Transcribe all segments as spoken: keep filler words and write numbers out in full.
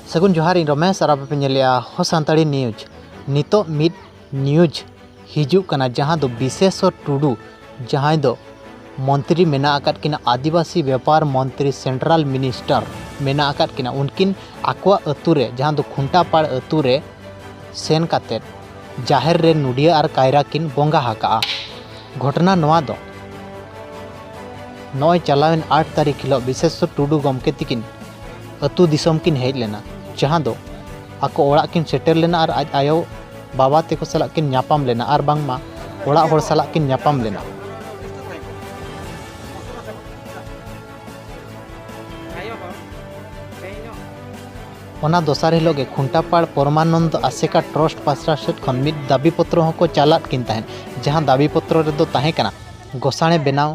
ᱥᱟᱹᱜᱩᱱ ᱡᱚᱦᱟᱨ, ᱤᱧ ᱨᱚᱢᱮᱥ ᱟᱨ ᱟᱯᱮ ᱯᱮ ᱧᱮᱞᱮᱜᱼᱟ ᱦᱚ ᱥᱟᱱᱛᱟᱲᱤ ᱱᱤᱭᱩᱡᱽ᱾ ᱱᱤᱛᱚᱜ ᱢᱤᱫ ᱱᱤᱭᱩᱡᱽ ᱦᱤᱡᱩᱜ ᱠᱟᱱᱟ, ᱡᱟᱦᱟᱸ ᱫᱚ ᱵᱤᱥᱮᱥᱚᱨ ᱴᱩᱰᱩ, ᱡᱟᱦᱟᱸᱭ ᱫᱚ ᱢᱚᱱᱛᱨᱤ ᱢᱮᱱᱟᱜ ᱟᱠᱟᱫ ᱠᱤᱱᱟ, ᱟᱹᱫᱤᱵᱟᱹᱥᱤ ᱵᱮᱯᱟᱨ ᱢᱚᱱᱛᱨᱤ, ᱥᱮᱱᱴᱨᱟᱞ ᱢᱤᱱᱤᱥᱴᱟᱨ ᱢᱮᱱᱟᱜ ᱟᱠᱟᱫ ᱠᱤᱱᱟ, ᱩᱱᱠᱤᱱ ᱟᱠᱚᱣᱟᱜ ᱟᱹᱛᱩ ᱨᱮ, ᱡᱟᱦᱟᱸ ᱫᱚ ᱠᱷᱩᱱᱴᱟᱯᱟᱲ ᱟᱹᱛᱩ ᱨᱮ ᱥᱮᱱ ᱠᱟᱛᱮᱫ ᱡᱟᱦᱮᱨ ᱨᱮ ᱱᱩᱰᱤᱭᱟᱹ ᱟᱨ ᱠᱟᱭᱨᱟ ᱠᱤᱱ ᱵᱚᱸᱜᱟ ᱟᱠᱟᱜᱼᱟ᱾ ᱜᱷᱚᱴᱚᱱᱟ ᱱᱚᱣᱟ ᱫᱚ ᱱᱚᱜᱼᱚᱭ ᱪᱟᱞᱟᱣᱮᱱ ᱟᱴ ᱛᱟᱹᱨᱤᱠᱷ ᱦᱤᱞᱳᱜ ᱵᱤᱥᱮᱥᱚᱨ ᱴᱩᱰᱩ ᱜᱚᱢᱠᱮ ᱛᱤᱠᱤᱱ ᱟᱹᱛᱩ ᱫᱤᱥᱚᱢ ᱠᱤᱱ ᱦᱮᱡ ᱞᱮᱱᱟ, ᱡᱟᱦᱟᱸ ᱫᱚ ᱟᱠᱚ ᱚᱲᱟᱜ ᱠᱤᱱ ᱥᱮᱴᱮᱨ ᱞᱮᱱᱟ ᱟᱨ ᱟᱡ ᱟᱭᱳ ᱵᱟᱵᱟ ᱛᱮᱠᱚ ᱥᱟᱞᱟᱜ ᱠᱤᱱ ᱧᱟᱯᱟᱢ ᱞᱮᱱᱟ ᱟᱨ ᱵᱟᱝᱢᱟ ᱚᱲᱟᱜ ᱦᱚᱲ ᱥᱟᱞᱟᱜ ᱠᱤᱱ ᱧᱟᱯᱟᱢ ᱞᱮᱱᱟ᱾ ᱚᱱᱟ ᱫᱚᱥᱟᱨ ᱦᱤᱞᱳᱜ ᱜᱮ ᱠᱷᱩᱱᱴᱟᱯᱟᱲ ᱯᱚᱨᱢᱟᱱᱚᱱᱫ ᱟᱥᱮᱠᱟ ᱴᱨᱟᱥᱴ ᱯᱟᱥᱴᱟ ᱥᱮᱫ ᱠᱷᱚᱱ ᱢᱤᱫ ᱫᱟᱹᱵᱤ ᱯᱚᱛᱨᱚ ᱦᱚᱸᱠᱚ ᱪᱟᱞᱟᱫ ᱠᱤᱱ ᱛᱟᱦᱮᱸᱫ, ᱡᱟᱦᱟᱸ ᱫᱟᱹᱵᱤ ᱯᱚᱛᱨᱚ ᱨᱮᱫᱚ ᱛᱟᱦᱮᱸ ᱠᱟᱱᱟ ᱜᱚᱥᱟᱬᱮ ᱵᱮᱱᱟᱣ,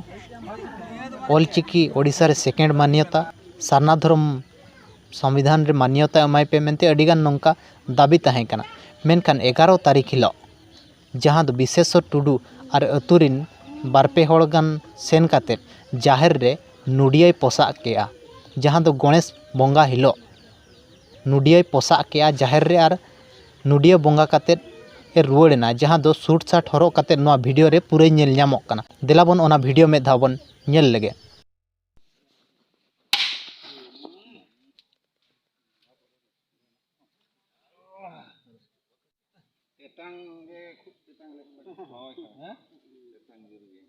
ᱚᱞᱪᱤᱠᱤ ᱳᱰᱤᱥᱟ ᱨᱮ ᱥᱮᱠᱮᱱᱰ ᱢᱟᱱᱭᱚᱛᱟ, ᱥᱟᱨᱱᱟ ᱫᱷᱚᱨᱚᱢ ᱥᱚᱝᱵᱤᱫᱷᱟᱱ ᱨᱮ ᱢᱟᱱᱭᱚᱛᱟ ᱮᱢᱟᱭ ᱯᱮ ᱢᱮᱱᱛᱮ ᱟᱹᱰᱤᱜᱟᱱ ᱱᱚᱝᱠᱟ ᱫᱟᱹᱵᱤ ᱛᱟᱦᱮᱸ ᱠᱟᱱᱟ᱾ ᱢᱮᱱᱠᱷᱟᱱ ᱮᱜᱟᱨᱚ ᱛᱟᱹᱨᱤᱠᱷ ᱦᱤᱞᱳᱜ, ᱡᱟᱦᱟᱸ ᱫᱚ ᱵᱤᱥᱮᱥᱚᱨ ᱴᱩᱰᱩ ᱟᱨ ᱟᱹᱛᱩ ᱨᱤᱱ ᱵᱟᱨ ᱯᱮ ᱦᱚᱲ ᱜᱟᱱ ᱥᱮᱱ ᱠᱟᱛᱮᱫ ᱡᱟᱦᱮᱨ ᱨᱮ ᱱᱩᱰᱤᱭᱟᱹᱭ ᱯᱚᱥᱟᱜ ᱠᱮᱜᱼᱟ, ᱡᱟᱦᱟᱸ ᱫᱚ ᱜᱚᱬᱮᱥ ᱵᱚᱸᱜᱟ ᱦᱤᱞᱳᱜ ᱱᱩᱰᱤᱭᱟᱹᱭ ᱯᱚᱥᱟᱜ ᱠᱮᱜᱼᱟ ᱡᱟᱦᱮᱨ ᱨᱮ, ᱟᱨ ᱱᱩᱰᱤᱭᱟᱹ ᱵᱚᱸᱜᱟ ᱠᱟᱛᱮᱫ ᱮ ᱨᱩᱣᱟᱹᱲ ᱮᱱᱟ, ᱡᱟᱦᱟᱸ ᱫᱚ ᱥᱩᱴ ᱥᱟᱴ ᱦᱚᱨᱚᱜ ᱠᱟᱛᱮᱫ ᱱᱚᱣᱟ ᱵᱷᱤᱰᱤᱭᱳ ᱨᱮ ᱯᱩᱨᱟᱹᱭ ᱧᱮᱞ ᱧᱟᱢᱚᱜ ᱠᱟᱱᱟ᱾ ᱫᱮᱞᱟ ᱵᱚᱱ ᱚᱱᱟ ᱵᱷᱤᱰᱤᱭᱳ ᱢᱤᱫ ᱫᱷᱟᱣ ᱵᱚᱱ ᱧᱮᱞ ᱞᱮᱜᱮ᱾ ᱛᱮᱛᱟᱝ ᱜᱮ ᱠᱷᱩᱵ ᱛᱮᱛᱟᱝ ᱞᱮ ᱠᱟᱱᱟ᱾ ᱦᱳᱭ, ᱦᱳᱭ᱾ ᱦᱮᱸ? ᱛᱮᱛᱟᱝ ᱡᱳᱨ ᱜᱮ᱾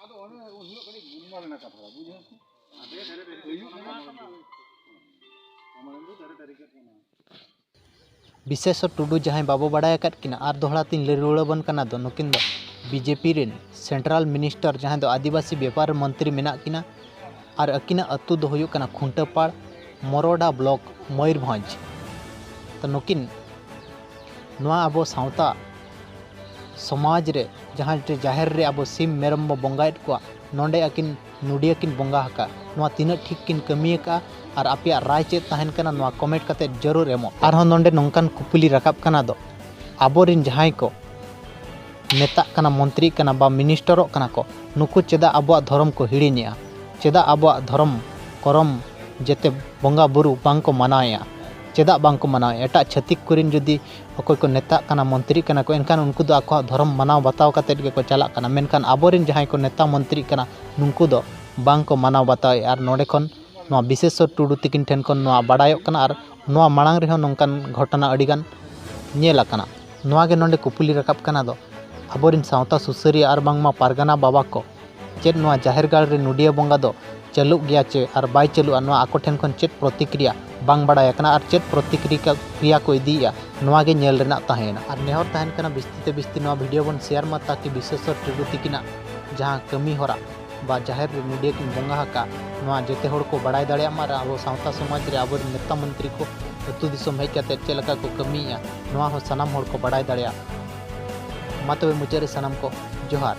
ᱟᱫᱚ ᱚᱱᱮ ᱩᱱ ᱦᱤᱞᱳᱜ ᱠᱟᱹᱴᱤᱡ ᱜᱩᱞᱢᱟᱞ ᱮᱱᱟ ᱠᱟᱛᱷᱟ, ᱵᱩᱡᱷᱟᱹᱣ ᱥᱮ? ᱟᱹᱭᱩᱵ ᱮᱱᱟ᱾ ᱟᱢᱟᱨᱮᱱ ᱫᱚ ᱫᱟᱨᱮ ᱫᱟᱨᱮ ᱜᱮ ᱠᱟᱱᱟ᱾ ᱵᱤᱥᱮᱥᱚᱨ ᱴᱩᱰᱩ, ᱡᱟᱦᱟᱸᱭ ᱵᱟᱵᱚ ᱵᱟᱲᱟᱭ ᱟᱠᱟᱫ ᱠᱤᱱᱟ, ᱟᱨ ᱫᱚᱦᱲᱟ ᱛᱤᱧ ᱞᱟᱹᱭ ᱨᱩᱣᱟᱹᱲ ᱟᱵᱚᱱ ᱠᱟᱱᱟ, ᱫᱚ ᱱᱩᱠᱤᱱ ᱫᱚ ᱵᱤᱡᱮᱯᱤ ᱨᱮᱱ ᱥᱮᱱᱴᱨᱟᱞ ᱢᱤᱱᱤᱥᱴᱟᱨ, ᱡᱟᱦᱟᱸᱭ ᱫᱚ ᱟᱹᱫᱤᱵᱟᱹᱥᱤ ᱵᱮᱯᱟᱨ ᱢᱚᱱᱛᱨᱤ ᱢᱮᱱᱟᱜ ᱠᱤᱱᱟ, ᱟᱨ ᱟᱹᱠᱤᱱᱟᱜ ᱟᱹᱛᱩ ᱫᱚ ᱦᱩᱭᱩᱜ ᱠᱟᱱᱟ ᱠᱷᱩᱱᱴᱟᱹᱯᱟᱲ, ᱢᱚᱨᱚᱰᱟ ᱵᱞᱚᱠ, ᱢᱚᱭᱩᱨᱵᱷᱚᱸᱡᱽ᱾ ᱛᱚ ᱱᱩᱠᱤᱱ ᱱᱚᱣᱟ ᱟᱵᱚ ᱥᱟᱶᱛᱟ ᱥᱚᱢᱟᱡᱽ ᱨᱮ ᱡᱟᱦᱟᱸ ᱡᱮ ᱡᱟᱦᱮᱨ ᱨᱮ ᱟᱵᱚ ᱥᱤᱢ ᱢᱮᱨᱚᱢ ᱵᱚ ᱵᱚᱸᱜᱟᱭᱮᱫ ᱠᱚᱣᱟ, ᱱᱚᱰᱮ ᱟᱹᱠᱤᱱ ᱱᱩᱰᱤᱭᱟᱹ ᱠᱤᱱ ᱵᱚᱸᱜᱟ ᱟᱠᱟᱫ, ᱱᱚᱣᱟ ᱛᱤᱱᱟᱹᱜ ᱴᱷᱤᱠ ᱠᱤᱱ ᱠᱟᱹᱢᱤ ᱟᱠᱟᱫᱼᱟ? ᱟᱨ ᱟᱯᱮᱭᱟᱜ ᱨᱟᱭ ᱪᱮᱫ ᱛᱟᱦᱮᱱ ᱠᱟᱱᱟ, ᱱᱚᱣᱟ comment ᱠᱟᱛᱮ ᱡᱟᱹᱨᱩᱲ ᱮᱢᱚᱜ᱾ ᱟᱨᱦᱚᱸ ᱱᱚᱰᱮ ᱱᱚᱝᱠᱟᱱ ᱠᱩᱯᱩᱞᱤ ᱨᱟᱠᱟᱵ ᱠᱟᱱᱟ ᱫᱚ, ᱟᱵᱚᱨᱮᱱ ᱡᱟᱦᱟᱸᱭ ᱠᱚ ᱱᱮᱛᱟᱜ ᱠᱟᱱᱟ, ᱢᱚᱱᱛᱨᱤᱜ ᱠᱟᱱᱟ ᱵᱟ ministerᱚᱜ ᱠᱟᱱᱟ ᱠᱚ, ᱱᱩᱠᱩ ᱪᱮᱫᱟᱜ ᱟᱵᱚᱣᱟᱜ ᱫᱷᱚᱨᱚᱢ ᱠᱚ ᱦᱤᱲᱤᱧᱮᱜᱼᱟ? ᱪᱮᱫᱟᱜ ᱟᱵᱚᱣᱟᱜ ᱫᱷᱚᱨᱚᱢ ᱠᱚᱨᱚᱢ ᱡᱮᱛᱮ ᱵᱚᱸᱜᱟ ᱵᱩᱨᱩ ᱵᱟᱝ ᱠᱚ ᱢᱟᱱᱟᱣᱮᱜᱼᱟ? ᱪᱮᱫᱟᱜ ᱵᱟᱝ ᱠᱚ ᱢᱟᱱᱟᱣᱮᱜᱼᱟ? ᱮᱴᱟᱜ ᱪᱷᱟᱹᱛᱤᱠ ᱠᱚᱨᱮᱱ ᱡᱩᱫᱤ ᱚᱠᱚᱭ ᱠᱚ ᱱᱮᱛᱟᱜ ᱠᱟᱱᱟ, ᱢᱚᱱᱛᱨᱤᱜ ᱠᱟᱱᱟ ᱠᱚ, ᱮᱱᱠᱷᱟᱱ ᱩᱱᱠᱩ ᱫᱚ ᱟᱠᱚᱣᱟᱜ ᱫᱷᱚᱨᱚᱢ ᱢᱟᱱᱟᱣ ᱵᱟᱛᱟᱣ ᱠᱟᱛᱮᱫ ᱜᱮᱠᱚ ᱪᱟᱞᱟᱜ ᱠᱟᱱᱟ᱾ ᱢᱮᱱᱠᱷᱟᱱ ᱟᱵᱚᱨᱮᱱ ᱡᱟᱦᱟᱸᱭ ᱠᱚ ᱱᱮᱛᱟ ᱢᱚᱱᱛᱨᱤᱜ ᱠᱟᱱᱟ, ᱱᱩᱠᱩ ᱫᱚ ᱵᱟᱝ ᱠᱚ ᱢᱟᱱᱟᱣ ᱵᱟᱛᱟᱣᱮᱜᱼᱟ᱾ ᱟᱨ ᱱᱚᱰᱮ ᱠᱷᱚᱱ ᱱᱚᱣᱟ ᱵᱤᱥᱮᱥᱥᱚᱨ ᱴᱩᱰᱩ ᱛᱤᱠᱤᱱ ᱴᱷᱮᱱ ᱠᱷᱚᱱ ᱱᱚᱣᱟ ᱵᱟᱲᱟᱭᱚᱜ ᱠᱟᱱᱟ᱾ ᱟᱨ ᱱᱚᱣᱟ ᱢᱟᱲᱟᱝ ᱨᱮᱦᱚᱸ ᱱᱚᱝᱠᱟᱱ ᱜᱷᱚᱴᱚᱱᱟ ᱟᱹᱰᱤᱜᱟᱱ ᱧᱮᱞ ᱟᱠᱟᱱᱟ᱾ ᱱᱚᱣᱟ ᱜᱮ ᱱᱚᱰᱮ ᱠᱩᱯᱩᱞᱤ ᱨᱟᱠᱟᱵ ᱠᱟᱱᱟ ᱫᱚ, ᱟᱵᱚᱨᱮᱱ ᱥᱟᱶᱛᱟ ᱥᱩᱥᱟᱹᱨᱤᱭᱟᱹ ᱟᱨ ᱵᱟᱝᱢᱟ ᱯᱟᱨᱜᱟᱱᱟ ᱵᱟᱵᱟ ᱠᱚ ᱪᱮᱫ ᱱᱚᱣᱟ ᱡᱟᱦᱮᱨ ᱜᱟᱲ ᱨᱮ ᱱᱩᱰᱤᱭᱟᱹ ᱵᱚᱸᱜᱟ ᱫᱚ ᱪᱟᱹᱞᱩᱜ ᱜᱮᱭᱟ ᱪᱮ ᱟᱨ ᱵᱟᱭ ᱪᱟᱹᱞᱩᱜᱼᱟ, ᱱᱚᱣᱟ ᱟᱠᱚ ᱴᱷᱮᱱ ᱠᱷᱚᱱ ᱪᱮᱫ ᱯᱨᱚᱛᱤᱠᱨᱤᱭᱟ ᱵᱟᱝ ᱵᱟᱲᱟᱭ ᱟᱠᱟᱱᱟ ᱟᱨ ᱪᱮᱫ ᱯᱨᱚᱛᱤᱠᱨᱤᱭᱟ ᱠᱚ ᱤᱫᱤᱭᱮᱫᱼᱟ, ᱱᱚᱣᱟ ᱜᱮ ᱧᱮᱞ ᱨᱮᱱᱟᱜ ᱛᱟᱦᱮᱸᱭᱮᱱᱟ᱾ ᱟᱨ ᱱᱮᱦᱚᱨ ᱛᱟᱦᱮᱱ ᱠᱟᱱᱟ, ᱵᱤᱥᱛᱤ ᱛᱮ ᱵᱤᱥᱛᱤ ᱱᱚᱣᱟ video ᱵᱚᱱ share ᱢᱟ, ᱛᱟᱠᱤ ᱵᱤᱥᱮᱥᱥᱚᱨ ᱴᱩᱰᱩ ᱛᱤᱠᱤᱱᱟᱜ ᱡᱟᱦᱟᱸ ᱠᱟᱹᱢᱤ ᱦᱚᱨᱟ ᱵᱟ ᱡᱟᱦᱮᱨ ᱨᱮ ᱱᱩᱰᱤᱭᱟᱹ ᱠᱤᱱ ᱵᱚᱸᱜᱟ ᱟᱠᱟᱫ, ᱱᱚᱣᱟ ᱡᱮᱛᱮ ᱦᱚᱲ ᱠᱚ ᱵᱟᱲᱟᱭ ᱫᱟᱲᱮᱭᱟᱜ ᱢᱟ ᱟᱨ ᱟᱵᱚ ᱥᱟᱶᱛᱟ ᱥᱚᱢᱟᱡᱽ ᱨᱮ ᱟᱵᱚᱨᱮᱱ ᱱᱮᱛᱟ ᱢᱚᱱᱛᱨᱤ ᱠᱚ ᱟᱹᱛᱩ ᱫᱤᱥᱚᱢ ᱦᱮᱡ ᱠᱟᱛᱮ ᱪᱮᱫ ᱞᱮᱠᱟ ᱠᱚ ᱠᱟᱹᱢᱤᱭᱮᱫᱼᱟ, ᱱᱚᱣᱟ ᱦᱚᱸ ᱥᱟᱱᱟᱢ ᱦᱚᱲ ᱠᱚ ᱵᱟᱲᱟᱭ ᱫᱟᱲᱮᱭᱟᱜ᱾ ᱢᱟ ᱛᱚᱵᱮ ᱢᱩᱪᱟᱹᱫ ᱨᱮ ᱥᱟᱱᱟᱢ ᱠᱚ ᱡᱚᱦᱟᱨ᱾